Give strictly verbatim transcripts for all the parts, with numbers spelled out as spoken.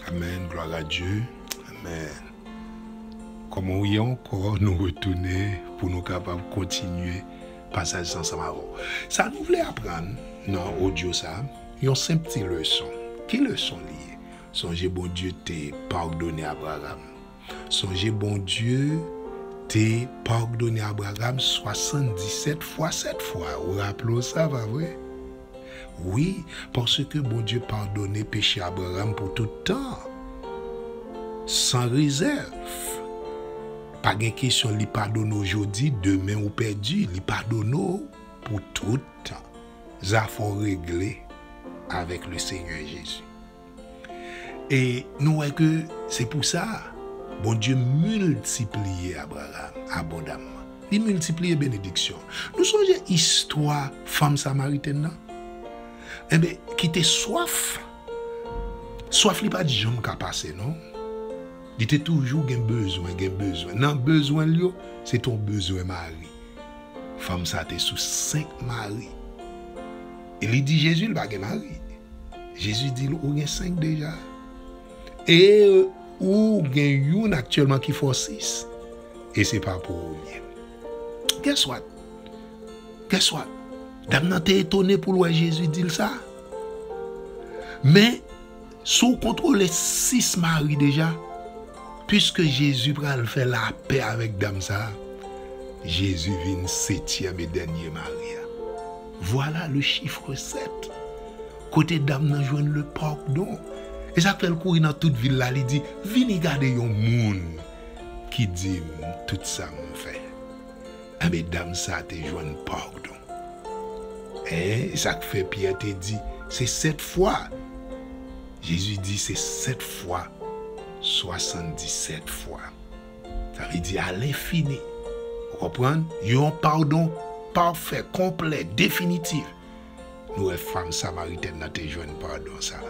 Amen, gloire à Dieu. Amen. Kòman w ye ankò? Nou retounen pou nou kapab kontinye pasaj sa ansanm avè w. Sa nou vle aprann nan odyo sa, yon senp ti leson. Ki leson li ye? Sonje Bondye te padone Abraram. Sonje Bondye te padone Abraram swasanndisèt fwa sèt fwa. Ou raple w sa, pa vre? Wi, paske Bondye padone peche Abraram pou tout tan. San rezèv. Pa gen kesyon li padone w jodi, demen ou pèdi, li padone w pou tout tan. Zafè w regle avèk le Seigneur Jésus. E nou wè ke se pou sa Bondye miltipliye Abraram abondamman. Li miltipliye benediksyon. Nou sonje istwa fanm samaritèn nan? Enben, ki te swaf. Swaf li pa t janm ka pase, non. Li te toujou gen bezwen, gen bezwen. Nan bezwen l yo, se te yon bezwen mari. Fanm sa te sou senk mari. E li di Jezi l pa gen mari. Jezi di l, ou gen senk deja. E ou gen youn aktyèlman ki fè w sis. E se pa pou ou l ye. Guess what? Guess what? Dam nan te etone pou l wè Jezi di l sa. Men, si w kontwole sis mari deja, piske Jezi pral fè lapè avèk dam sa, Jezi vin setyèm e dènye mari a. Voilà le chiffre sept. Kote dam nan jwenn le padon. E sa k fè l kouri nan tout vil la, li di, vini gade yon moun ki di m tout sa m fè. Enben, dam sa te jwenn padon. E sa k fè Pyè te di, se sèt fwa. Jezi di, se sèt fwa, swasanndisèt fwa. Sa vle di a lenfini. Ou konprann? Yon padon pafè, konplè, definitif. Nou wè fanm samaritèn nan te jwenn padon sa.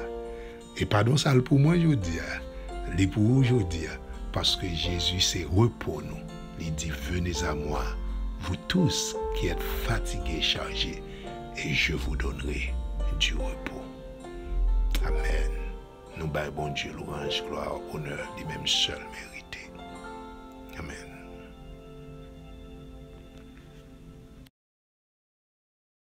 E padon sa l pou mwen jodi a, li pou ou jodi a, paske Jezi se repo nou. Li di, venez à moi, vous tous qui êtes fatigués, chargés, et je vous donnerai du repos. Amen. Nou bay Bondye lwanj, glwa, onè, li menm sèl merite. Amen.